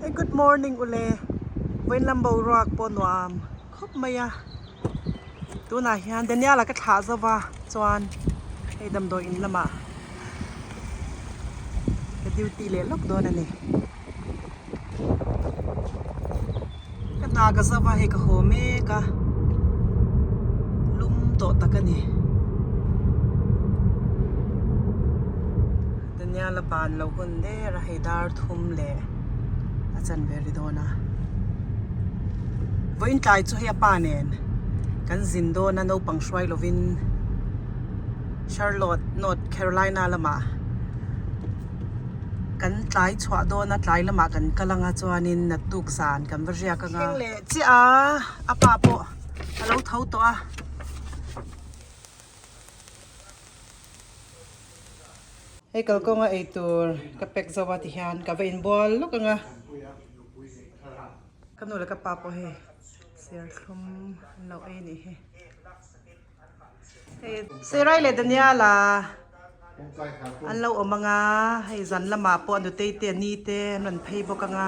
Hey good morning ule vawiin lam boruak pawh nuam khawp mai a tunah hian Daniel-a ka thlah zo va chuan hei damdawi in lamah ka duty leh lawk dawn a ni ka hna ka zo va hei ka haw mek a lum tawh tak a ni. Daniel-a ban lo hun der a hei dar thum leh a chanve ri dawn a vawiin tlai chu hei a pa nen kan zin dawn a naupang hruai lovin Charlotte North Carolina lamah kan tlai chhuah dawn a tlai lamah kan kal anga chuanin naktuk zan kan va riak anga thleng leh chiah a a pa pawh a lo tho tawh a. Hei kalkawnga eitur ka pack zo a tihian ka va inbual lawk ang a ka nu leh ka pa pawh hei serthlum an lo ei anih hi hei Serai leh Daniala an lo awm ang a hei zan lamah pawh a nutei te a ni te an rawn phei bawk ang a.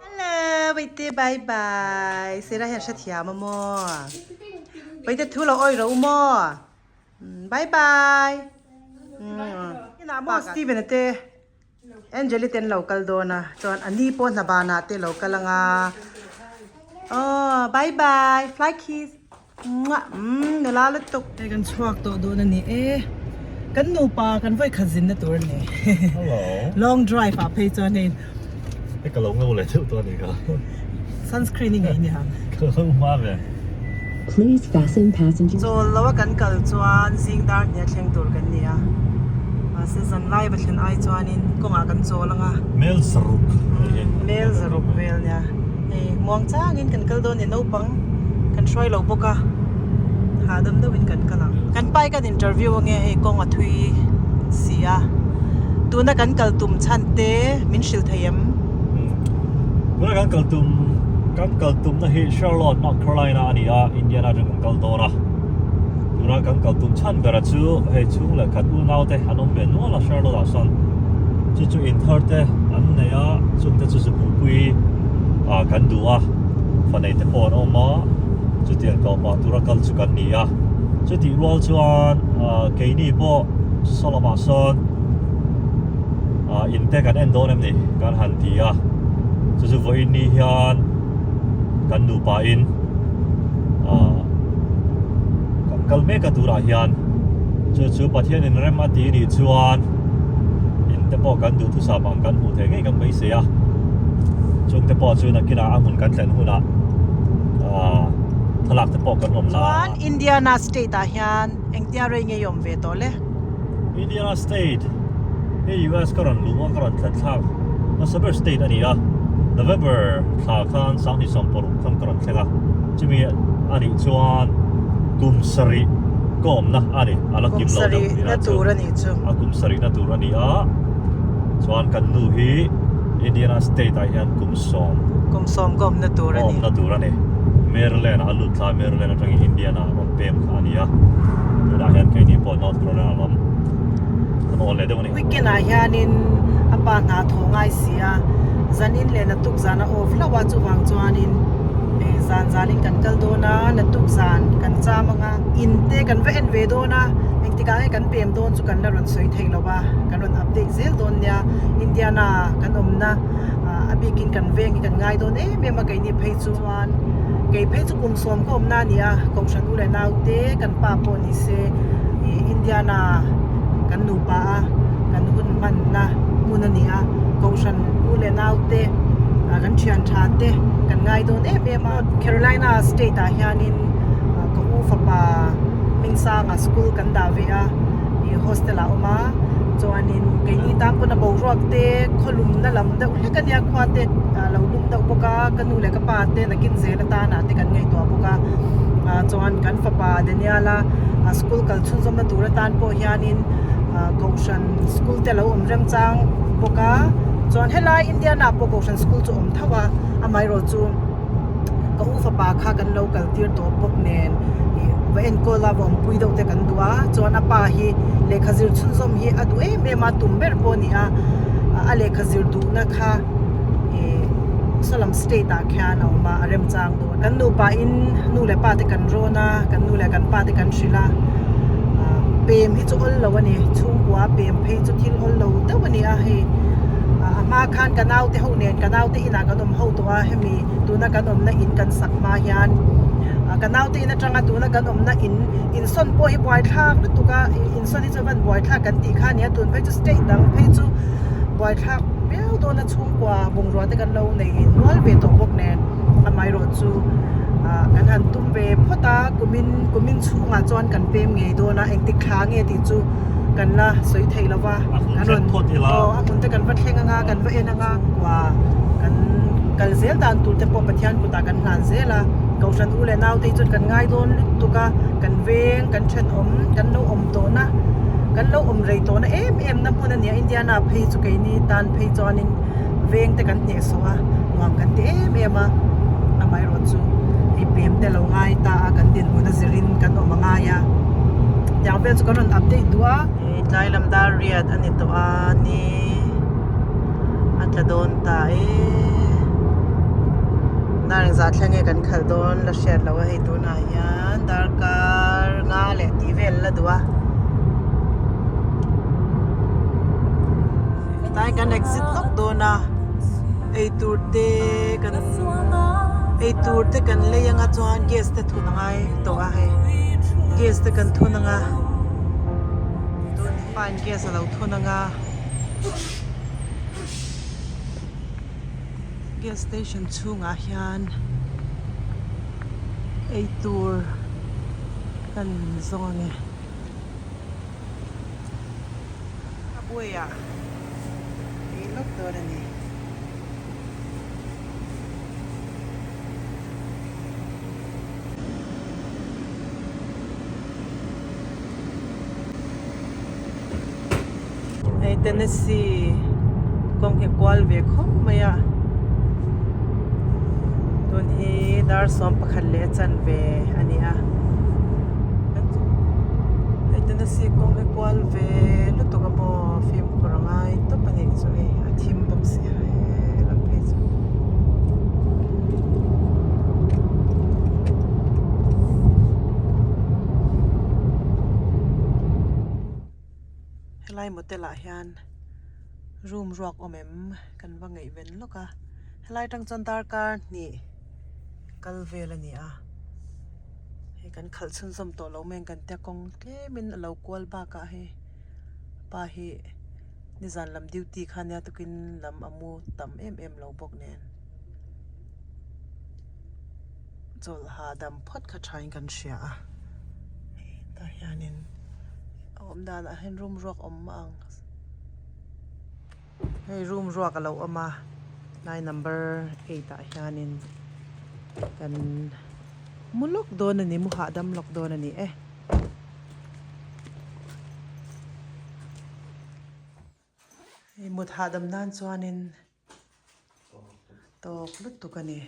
Hello Baite bye bye Sera hian hrethiam a maw Baite thu lo awi ro u maw bye bye Inah maw Steven a te Angeli te an lo kal dawn a chuan a ni pawh hna banah te lo kal anga aw bye bye fly kiss Muah umm nula lutuk. Hei kan chhuak tawh dawn a ni e. Kan nupa kan vawi khat zinna tur a ni. Hello. Long drive ah phei chuan hei. Hei ka lo ngo leh deuh tawh a ni ka. Sunscreen i ngei ni ang. Ka lo hma ve. Please fasten passenger. Chawl lo a kan kal chuan zing dar hnih a thleng tur kan ni a. Mahse zan lai va thlen ai chuanin kawngah kan chawl ang a. Mel zaruk a ni. Mel zaruk vel nia. Hei muang changin kan kal dawn ni naupang kan hruai lo bawk a hahdam deuhin kan kal ang. Kan pai kan interview ange hei kawng a thui si a tuna kan kal tum chhan te min hrilh thei em? Tuna kan kal tum kan kal tumna hi Charlotte, North Carolina a ni a, Indiana atang kan kal dawn a. Tuna kan kal tum chhan bera chu hei chhung leh khat unau te an awm ve nual a Charlotte ah sawn chu chu inthar te an nei a chungte chu zupui ah kan duh a fanei te pawh an awm a chutiang tawh pah tura kal chu kan ni a chutih rual chuan ah keini pawh saw lamah sawn ah in te kan en dawn em ni kan han ti a chu chu vawiin ni hian kan nupa in ah kan kal mek a turah hian chu chu Pathian in rem a ti nih chuan in te pawh kan duhthusam ang kan hmuh theih ngei kan beisei a. Chungte pawh chu nakinah a hmun kan thlen hunah aah thlalak te pawh kan rawn la. Chuan Indiana state ah hian engtia rei nge i awm ve tawh le? Indiana state hi US ka rawn luh a ka rawn thlen thlak hmasa ber state a ni a, November thla khan 2026 khan ka rawn thleng a, chumi a nih chuan kum sarih ka awmna a ni, a la kim lo deuh Kum sarihna tur a nih chu. A kum sarihna tur a ni a. Chuan kan nu hi Indiana state ah hian kum sawm. Kum sawm ka awmna tur a ni. Awmna tur a ni. Maryland ah a lut thla a, Maryland atangin Indiana a rawn pem kha a ni a. Tunah hian keini pawh North Carolina lam kan awl leh deuh a ni. Weekend ah hianin a pa hna thawh ngai si a, zanin leh naktuk zan a off hlauh a, chuvang chuanin zan zanin kan kal dawn a, naktuk zan kan cham ang a, in te kan va en ve dawn a, engtikah nge kan pem dawn chu kan la rawn sawi thei lo a. Kan rawn update zel dawn nia Indiana kan awmna a bikin kan veng hi kan ngai dawn em em a keini phei chuan kei phei chu kum sawm ka awmna a ni a kohhran u leh nau te kan pa pawh ni se ih Indiana kan nupa a kan hun hmanna hmun a ni a kohhran u leh nau te kan thian tha te kan ngai dawn em em a Carolina state ah hianin ka u fapa Hmingsanga school kan dah ve a. ih hostel ah a awm a chuanin keini tan pawn a boruak te khawlumna lam deuh hlek a nia khua te ah lo lum deuh bawk a ka nu leh ka pa te nakin zel atana te kan ngaihtuah bawk a ah chuan kan fapa Daniel a ah school kal chhunzawmna tur atan pawh hianin ah kohhran school te a lo awm remchang bawk a chuan helai Indiana ah pawh kohhran school chu a awm tho a amaherawhchu. ka u fapa kha kan lo kal tir tawh bawk nen ih va enkawl a va awmpui deuh te kan duh a chuan a pa hi lehkha zir chhunzawm hi a duh em em a tum ber pawh a ni a A lehkha zir duhna kha ih sawlam state ah khian a awm a, a remchang dawn. Kan nupa in nu leh pa te kan rawn a, kan nu leh kan pa te kan hrilh a, pem hi chu awl lo a ni, chhungkua pem phei chu thil awl lo deuh a ni a, hei a hma khan ka naute ho nen ka naute inah kan awm ho tawh a, hemi tuna kan awmna in kan sak hma hian ka naute in atanga tuna kan awmna in insawn pawh hi buaithlak lutuk a, insawn hi chu a van buaithlak kan tih kha a ni a, tun phei chu state dang phei chu buaithlak viau dawn a chhungkua bungrua te kan lo nei nual ve tawh bawk nen amaherawh chu ah kan han tum ve phawt a kumin kumin chhungah chuan kan pem ngei dawn a engtik thla nge tih chu kan la sawi thei lo va kan rawn aw a hmun te kan va thleng anga kan va en anga kua kan kal zel dan tur te pawh Pathian kutah kan hlan zel a kohhran u leh naute hi chuan kan ngai dawn lutuk a kan veng kan thenawm kan lo awm tawhna kan lo awm rei tawhna em em na hmun a nia Indiana phei chu keini tan phei chuanin veng te kan hnehsawh a nuam kan ti em em a amaherawh chu hei pem te lo ngai ta a kan dinhmun a zirin kan awm a ngai a tiang vel chu kan rawn update duh a. Tlai lam dar riat a ni tawh a ni a tla dawn ta e dar engzah thleng nge kan khalh dawn la hriat loh a hei tunah hian darkar nga leh tih vel la duh a. Tlai kan exit lawk dawn a eitur te kan eitur te kan lei anga chuan gas te thun a ngai tawh a hei gas te kan thun anga pa in gas alo thun anga gas station chhungah hian eitur kan zawng ange. A buaiah ei lawk dawn a ni. Hei Tennessee kawng hi kual ve khawp mai a tun hi dar 11 leh a chanve a ni a. Hei Tennessee kawng hi kual ve lutuk a maw fimkhur a ngai tawp a nih chu hei a thim bawk si a he lam phei chu. Helai motel ah hian room ruak awm em kan va ngaihven lawk a helai atang chuan darkar hnih kal vel a ni a hei kan khalh chhunzawm tawh lo mai ang kan tia kawng tlem in a lo kual bakah hei pa hi nizan lam duty kha nia tukin lam a mu tam em em lo bawk nen chawlh hahdam phawt kha tha in kan hria a hei tah hianin a awm danah hian room ruak awm mah ang. Hei room ruak a lo awm a line number eight ah hianin kan mu lawk dawn a ni mu hahdam lawk dawn a ni e. Hei mut hahdam nan chuanin tawk lutuk a ni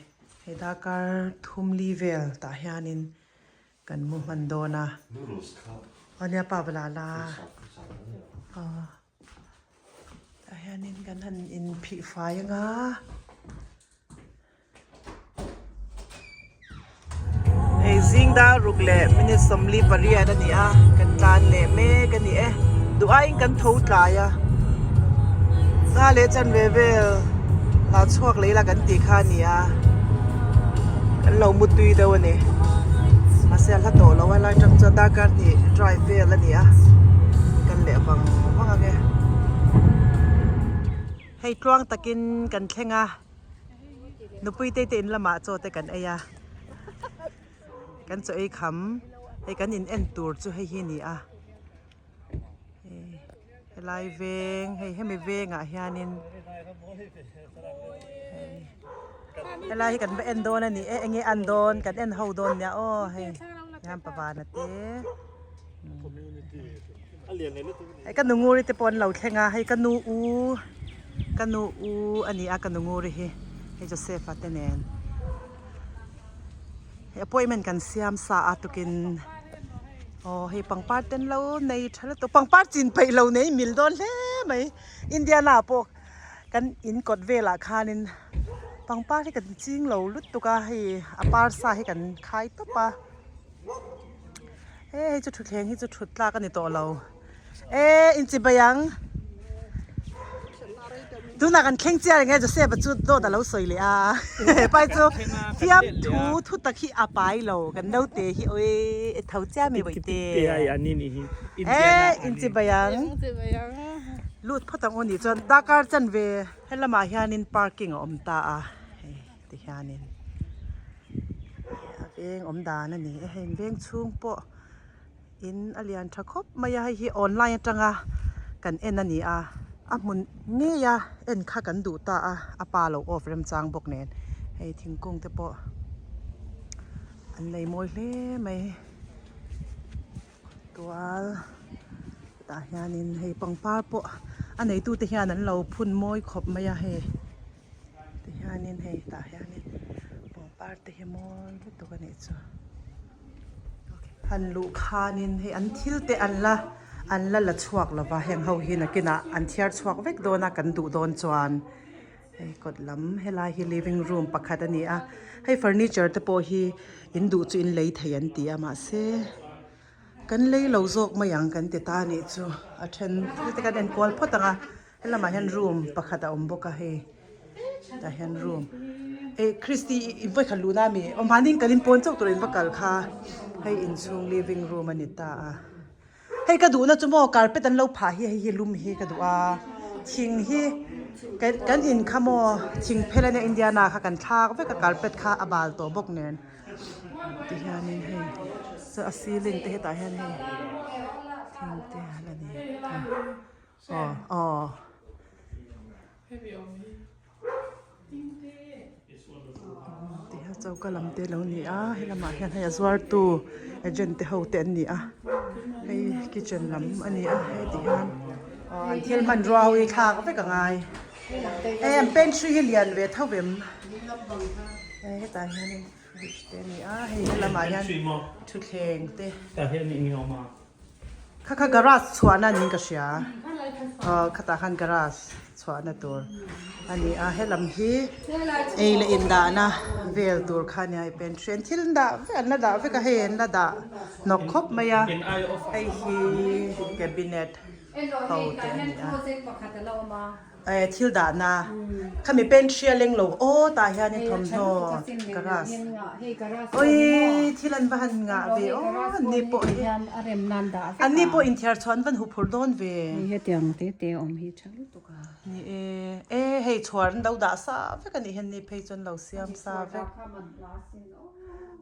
hei darkar thum li vel tah hianin kan mu hman dawn a ania pa va la la aw. Tah hianin kan han inphih fai anga. Hei zing dar ruk leh minute 48 a ni a, kan tlan leh mek a ni e. Duh aiin kan tho tlai a, nga leh chanve vel lah chhuak leh ila kan tih kha a ni a, kan lo mu tui deuh a ni. Mahse a hla tawh lo a helai atang chuan darkar hnih drive vel a ni a kan leh vang vang ang e. Hei tluang takin kan thleng a nupui te te in lamah chaw te kan ei a kan chaw ei kham hei kan in en tur chu hei hi a ni a. Helai veng hei hemi vengah hianin helai hi kan va en dawn a ni e enge an dawn kan en ho dawn nia aw hei hian pavana te hei ka nunguri te pawh an lo thleng a hei ka nu u ka nu u a ni a ka nunguri hi hei Joseph a te nen. Hei appointment kan siam sa a tukin aw hei pangpar ten lo nei tha lutuk pangpar chin peih lo nei mil dawn hle mai Indiana pawh Kan in kawt velah khanin pangpar hi kan ching lo lutuk a hei a par sa hi kan khai tawp a he hei chu thutthleng hi chu thut tlak a ni tawh lo e inchibai ang tunah kan thleng chiar eng e Joseph a chu dawt a lo sawi leh a hepa hi chu fiamthu thu tak hi a pai lo kan naute hi awi e tho chiah mai bawihte e inchibai ang. Lut phawt ang u nih chuan darkar chanve helamah hianin parking a awm ta a hei ti hianin a veng awm dan a ni e hei veng chhung pawh in a lian tha khawp mai a hei hi online atanga kan en a ni a a hmun ngei a en kha kan duh ta a a pa lo off remchang bawk nen hei thingkung te pawh an nei mawi hle mai. Tual tah hianin hei pangpar pawh a neitute hian an lo phun mawi khawp mai a hei tihianin hei tah hianin pangpar te hi mawi lutuk a nih chu han luh khanin hei an thil te an la an la la chhuak lo va heng ho hi nakinah an thiar chhuak vek dawn a kan duh dawn chuan. Hei kawt lam helai hi living room pakhat a ni a hei furniture te pawh hi in duh chu in lei thei an ti a mahse kan lei lo zawk mai ang kan ti ta a nih chu a then thil te kan en kual phawt ang a helamah hian room pakhat a awm bawk a hei tah hian room eh christy i vawikhat luhna ami aw mahni in kalin pawn chauh tur in va kal kha hei inchhung living room a ni ta a. Hei ka duhna chu maw carpet an lo phah hi hei hi lum hi ka duh a thing hi kan in kha maw thing phel ania Indiana kha kan thlak vek a carpet kha a bal tawh bawk nen tihianin hei chuan a ceiling te hetah hian hei thing te a la ni aw aw. Tihian choka lam te lo ni a helamah hian hei a zuartu agent te ho te an ni a hei kitchen lam a ni a hei tihian aw an thil hmanrua ho hi thlak vek a ngai hei an pantry hi lian ve tho em hei hetah hianin fridge te a ni a hei helamah hian thutthleng te. Kha kha garage chhuahna niin ka hria aw khatah khan garage chhuahna tur a ni a helam hi ei leh in dahna vel tur kha a nia hei pantry an thil an dah vek an la dah vek a hei an la dah hnawk khawp mai a hei hi cabinet ho te a ni a. Eh thil dahna khami pantry a leng lo aw tah hianin thawmhnaw garage awii thil an va han ngah ve aw an ni pawh hi an ni pawh inthiar chhuah an van huphurh dawn ve ni e e hei chhuar an lo dah sa vek a nih hian ni phei chu an lo siam sa vek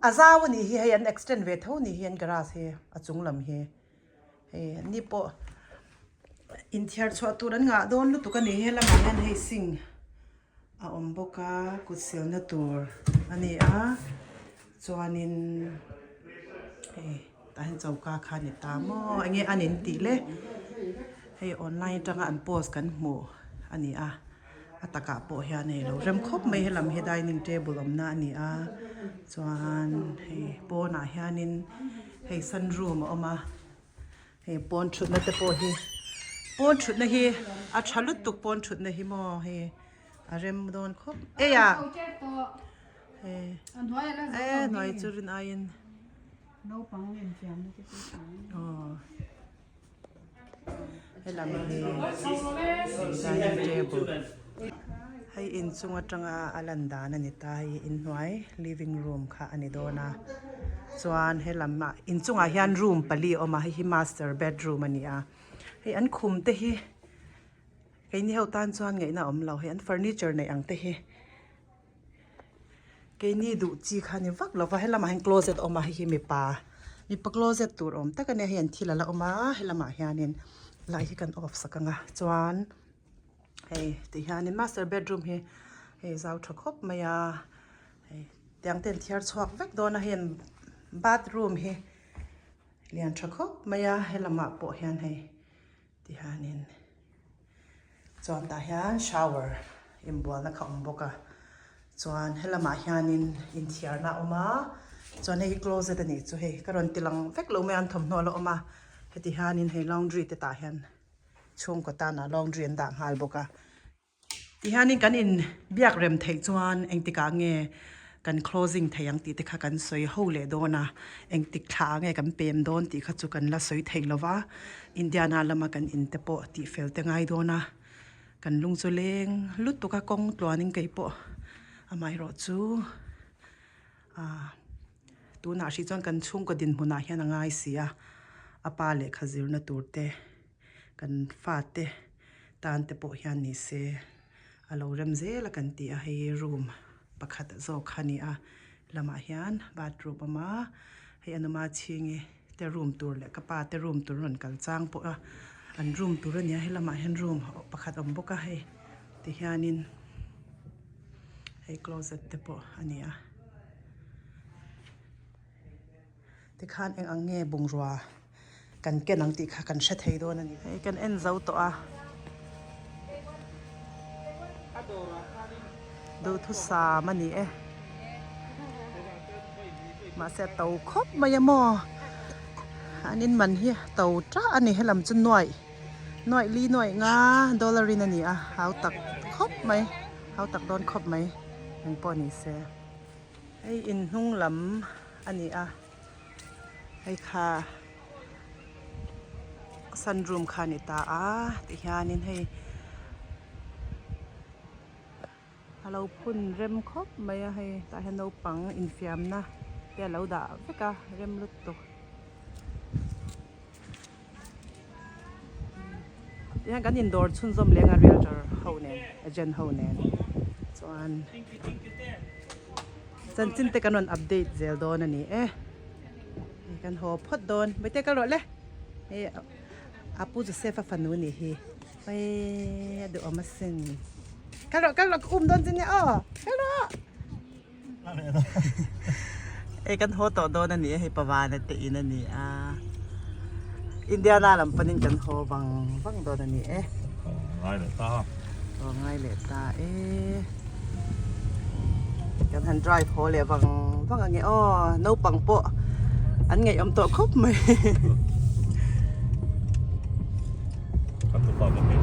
a zau a nih hi hei an extend ve tho a nih hi an garage hi a chung lam hi. Hei an ni pawh inthiar chhuah tur an ngah dawn lutuk a ni helamah hian hei sink a awm bawk a kut silna tur a ni a chuanin hei tah hian choka kha a ni ta maw eng nge an in tih le hei online atanga an post kan hmuh a ni a a takah pawh hian hei lo rem khawp mai helam hi dining table awmna a ni a chuan hei pawnah hianin. Hei sunroom a awm a, hei pawn thutna te pawh hi pawn thutna hi a tha lutuk pawn thutna hi maw hei a rem dawn khawp ei ah hei e hnuai chu rin aiin aw helam hi dining table hei inchung atanga a lan dan a ni ta hei inhnuai living room kha a ni dawn a chuan helamah inchungah hian room pali a awm a hei hi master bedroom a ni a hei an khum te hi keini ho tan chuan ngaihna a awm lo hei an furniture neih ang te hi. Keini duh chi kha ni vak lova helamah hian closet a awm a hei hi mipa mipa closet tur awm tak a nia hei an thil a la awm a helamah hianin light hi kan off sak ang a chuan hei ti hianin master bedroom hi hei zau tha khawp mai a hei tiang te an thiar chhuak vek dawn a hei an bathroom hi lian tha khawp mai a helamah pawh hian hei ti hianin. Chuan tah hian shower inbualna kha a awm bawk a chuan helamah hianin inthiarna a awm a chuan hei hi closet a nih chu hei ka rawn ti lang vek lo mai a an thawmhnaw la awm a heti hianin hei laundry te tah hian chhungkaw tana laundry an dah nghal bawk a. Tihianin kan in biak rem theih chuan engtikah nge kan closing thei ang tih te kha kan sawi ho leh dawn a, engtik thla ah nge kan pem dawn tih kha chu kan la sawi thei lo va, Indiana lama kan in te pawh tih fel te ngai dawn a, kan lung chu leng lutuk a kawng tluanin kei pawh amaherawh chu ah tunah hrih chuan kan chhungkaw dinhmunah hian a ngai si a, a pa lehkha zirna tur te kan fate tan te pawh hian ni se a lo rem zel a kan ti a hei room pakhat zawk kha a ni a lamah hian bathroom a awm a hei a numa chhingi te room tur leh ka pa te room tur rawn kal chang pawh a an room tur a ni a helamah hian room pakhat a awm bawk a hei tihianin hei closet te pawh a ni a tikhan eng ang nge bungrua kan ken ang tih kha kan hre thei dawn a ni. Hei kan en zo tawh a duhthusam a ni e mahse a to khawp mai a maw an in man hi to tah a ni helam chu nuaih nuaih li nuaih nga dollar in a ni a hau tak khawp mai hau tak dawn khawp mai engpawh ni se hei in hnung lam a ni a. Hei kha sunroom kha a ni ta a tihianin hei a lo phun rem khawp mai a hei tah hian naupang infiamna te a lo dah vek a rem lutuk tihian kan indawr chhunzawm leng a realtor ho nen agent ho nen chuan. Chanchin te kan rawn update zel dawn a ni e. Hei kan haw phawt dawn. Bawihtei kal rawh le. Hei Apu Joseph a fanu nih hi. Hei a duhawm asin. Kal rawh kal rawh ka um dawn che nia aw. Kal rawh. Hei kan haw tawh dawn a ni e. Hei Pavana te in a ni a. Indiana lam panin kan haw vang vang dawn a ni e. Ngai leh ta. Aw ngai leh ta e. Kan han drive haw leh vang vang ange aw naupang pawh an ngaihawm tawh khawp mai. Kan nupa pahnih.